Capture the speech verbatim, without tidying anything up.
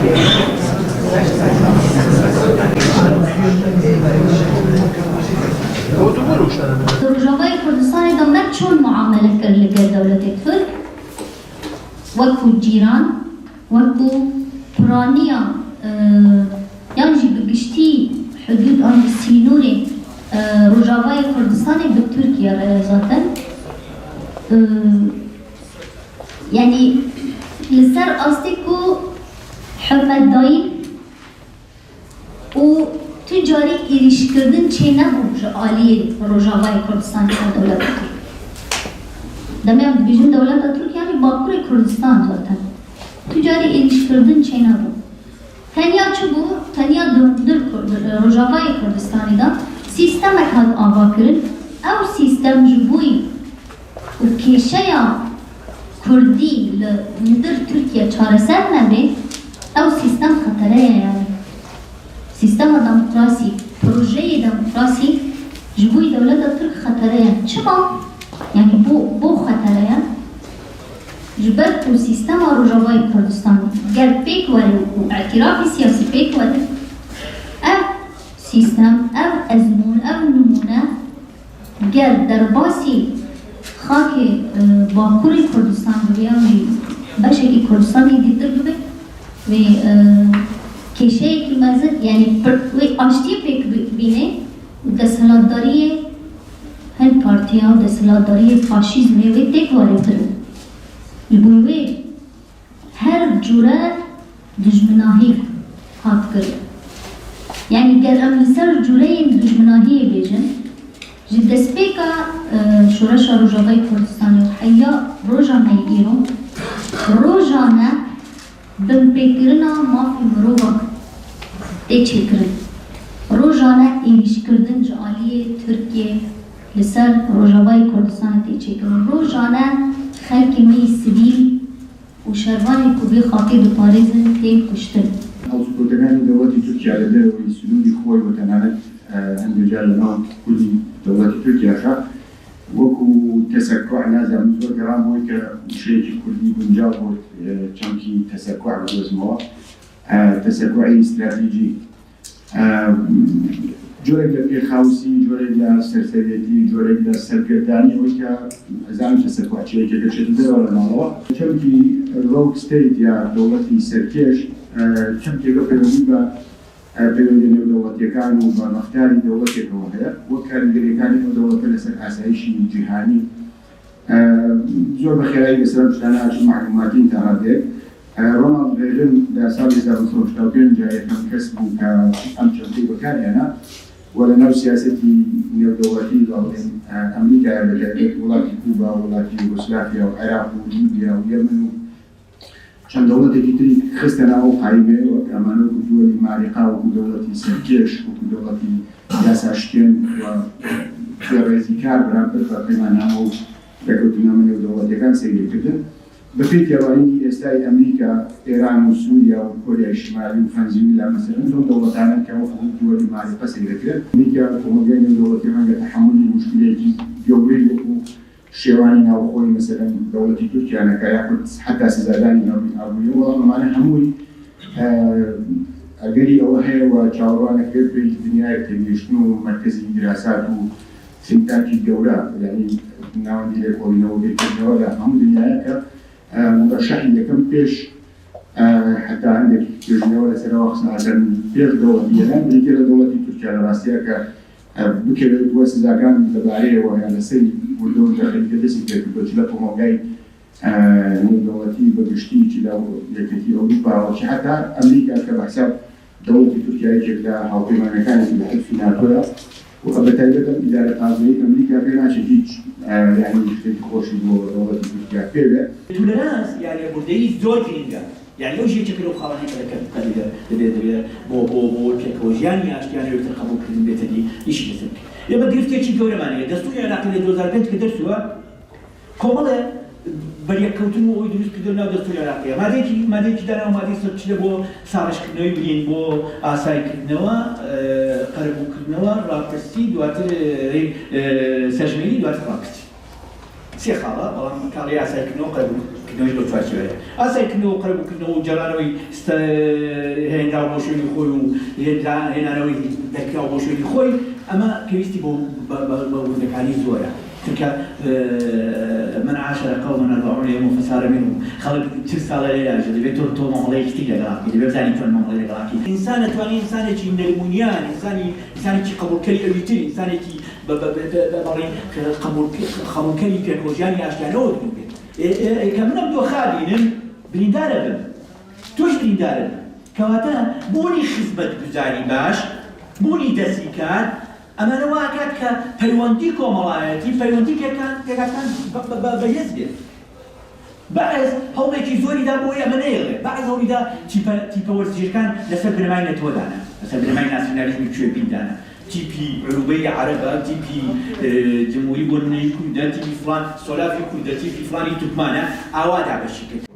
Di Rojavayê Kurdistanê de me çûn muamele kir li gel dewletê Tirk, wekû cîran, wekû piraniya, e, yan jî bi giştî hudûd an jî sînorê, e, Rojavayê Kurdistanê bi Tirkiye re ye zaten. E, yanî li ser astê ku hurmetdayî û tu carî êrîşkirdin çênebû ji aliyê Rojavayê Kurdistanê ya dewleta Tirk. Demê em dibêjin dewleta Tirk, yanî Bakurê Kurdistan zaten. Tu carî êrîşkirdin çênebû. Tenya çi bû? Tenya di hundir Kur-, Rojavayê Kurdistanê de sîstemek hat avakirin. Ew sîstem ji bo û kêşeya Kurdî li hundir Tirkiye çareser nebe, ew sîstem xetere ye yanî. Sîstema demokrasî, projeyê demokrasî ji bo dewleta Tirk xetere ye. Çima? Yanî bo, bo xetere ye. Ji ber ku sîstema Rojavayê Kurdistan ger pêk were û îtîrafê siyasî pêk were, ev sîstem, ev ezmûn, ev nimûne ger derbasî xakê, e, Bakurê Kurdistan bibe yan jî beşekî Kurdistanê dîtir bibe, wê, e, kêşeyekî mezin, yanî pir-, wê aştiyê pêk bi-, bîne û desthilatdariyê hin partiya û desthilatdariyê faşîzmê wê têk warê kirin. Ji bo wê her cure dijminahî hat kirin. Yanî ger em li ser cureyên dijminahiyê bêjin, ji destpêka, e, Şoreşa Rojavayê Kurdistanê û heya roja me yê îro, rojane binpêkirina mafê mirovan tê çêkirin. Rojane êrîşkirdin ji aliyê Tirkiyê li ser Rojavayê Kurdistanê tê çêkirin. Rojane xelkê me yê sivîl û şervanên ku vê xakê diparêzin tên kuştin. Hewlkotînên dewletê Tirkiye li derveyî sinûrî xwe û tenanî, e, hindê car li nav kulî dewletê Tirkiye xe, wekû tesekkuh, nazanim zor geran bû ke wişeyekî kurdî guncav bû, e, çemkî tesekkuh bigozmەوە. E, tesekkuhê stratejî. E, corek lە pêxاوسی، corek لە سەرسەرێتی، corek لە سەرگەردانی ئەوەی کە ئەزانم تەسەکوحچیەکە دەچێتە دەرەوە لە ماڵەوە. چەمکی ڕۆک ستەیت یا دەوڵەتی سەرکێش، ئە، چەمکێکە پەیوەندی بە، ئە، پەیوەندی نێودەوڵەتیەکان و بە ڕەفتاری دەوڵەتێکەوە هەیە، وەک کاریگەریەکانی ئەو دەوڵەتە لەسەر ئاسایشی جیهانی. ئە، زۆر بە خێرایی لەسەر ئەم شتانە ئەچم مەعلوماتیم تا ڕادەیەک. ئە، ڕۆناڵد ڕێگن لە ساڵی هەزار و نۆ سەد و هەشتا و پێنج یەکەم کەس بوو کە ئەم چەمکەی بەکارهێنا و لە ناو سیاسەتی نێودەوڵەتی، بەڵێن، ئە، ئەمریکا، بە تایبەت وڵاتی کوبا، وڵاتی یوگۆسلافیا و عێراق و لیبیا و یەمن و چەند دەوڵەتێکی تری خستە ناو ئەو قایمەیە، وەک ئەمانە، وەکو دووەلی ماریقا، وەکو دەوڵەتی سەرکێش، وەکو دەوڵەتی یاساشکێن و بێڕێزیکار بەرامبەر بە پەیماننامە و ڕێکەوتنامە نێودەوڵەتیەکان سەیرێکردن. بە پێی تێڕوانینی ئێستای ئەمریکا، ئێران و سووریا و کۆریای شمالی و ڤەنزویلا، مەسەلەن، لەو دەوڵەتانە کە وەکو دووەلی ماریقا سەیرەکرێن. ئەمریکا، کۆمەڵگای نێودەوڵەتی ڕەنگە تەحەمولی موشکیلەیەکی گەورەی وەکو شێوانی ناوخۆی، مەسەلەن، دەوڵەتی تورکیا نەکا، یاخود حتا سزادانی ناوی ئابووری. وەڵام ئەمانە هەمووی، ئە، ئەگەری ئەوە هەیە و چاوەڕوان ئەکرێت بێت دنیایەک تێگەیشتن و مەرکەزی دراسات و سینتاکی گەورە، یعنی ناوەندی لێکۆڵینەوە بێتەوە لە هەموو دنیایەکە، ئە، مورەشەحی یەکەم پێش، ئە، حتا هەندێک توێژینەوە لەسەرەوە خستنەکەن پێش دەوڵەتی ئێران، بریتیە لە دەوڵەتی تورکیا لە ڕاستیەکە، ئە، بکەوێت و سزاکان لەبارەیەوە یان لەسەری وردە وردە خەریکە دەستی پێکردووە، چ لە کۆمەڵگای، ئە، نێودەوڵەتی بە گشتی، چ لە یەکێتی ئەوروپا و چ حتا ئەمریکا کە بە حساب دەوڵەتی تورکیا یەکێک لە هاوپەیمانەکانی لە حلفی ناتۆیە و بە تایبەت ئەم ئیدارە تازەی ئەمریکا پێ ناچێت هیچ، ئە، یعنی شتێکی خۆشی بۆ دەوڵەتی تورکیا پێ بێت. تولەرانس یان لێبوردەیی زۆر گرنگە. یعنی ئەو ژێچەکە لەو خاڵانەی کە دەکەن، کە دەبێت، دەبێت، دەبێت بۆ، بۆ، بۆ پێکەوە ژیانی ئاشتیانە یەکتر قبول کردن بێتە دی، ئیشی لەسەر بکەن. ئێمە گرفتێکی گەورەمان هەیە. دەستوری عێراقی لە دوو هەزار و پێنج کە دەرچووە، کۆمەڵێ بەریەککەوتن و ئەوی دروست کردن ناو دەستوری عێراقیە. مادەیەکی، مادەیەکی دانا و مادەی سەرچی لە بۆ ساڕێژکردنەوەی برین، بۆ ئاساییکردنەوە، ئە، قەرەبووکردنەوە، ڕاپرسی، دواتر، ئە، ئە، سەرژمێری، دواتر ڕاپرسی. سێ خاڵە، بەڵام کاڵی ئاساییکردنەوە قەرەبوو. لەو چوارچێوەیە. ئاساییکردنەوە و قەرەبووکردنەوە و جێڕانەوەی ستە-، هێنراوە بۆ شوێنی خۆی و هێنرا-، هێنانەوەی دەرکراوە بۆ شوێنی خۆی، ئەمە پێویستی بۆ بە، بە، بە وردەکاری زۆرە. چونکە، ئە، من عاشر قوما أربعون يوما فصار منهم. خەڵک چل ساڵە لێ داژە، دەبێت تۆ، تۆ مامەڵەیەکی تر لەگەڵا بکەی، دەبێت بزانی چۆن مامەڵەی لەگەڵا بکەی. ئینسان ئەتوانێت ئینسانێکی نەرمونیان، ئینسانی، ئینسانێکی قبوڵکەری ئەوی تر، ئینسانێکی بە، بە، بە، بە، بە، بەڵێ قبوڵکە-، قبوڵکەری پێکۆژیانی ئاشتیانەوە بوو بێت. ئێ، ئێ، ئێ، کە منم دۆخا بینم، بریندارە بم. تۆش بریندارە بم. کەواتە بوونی خزمەتگوزاری باش، بوونی دەستی کار، ئەمانە واکات کە پەیوەندی کۆمەڵایەتی، پەیوەندی پێکان-، پێکاتەکان بە، بە، بە، بەهێز بێت. بەعز هەوڵێکی زۆری دا بۆی ئەمە نەیەڵێ. بەعز هەوڵی دا تیپە، تیپە وەرزشەکان لەسەر بنەمای نەتەوە دانا، لەسەر بنەمای ناسیونالیزمی کوێبین دانا. تیپی عروبەی عەرەبە، تیپی، ئێ، جمهوری بۆرنەی کوردە، تیپی فلان، سۆلافی کوردە، تیپی فلانی تورکمانە، ئاوا دابەشی کرد.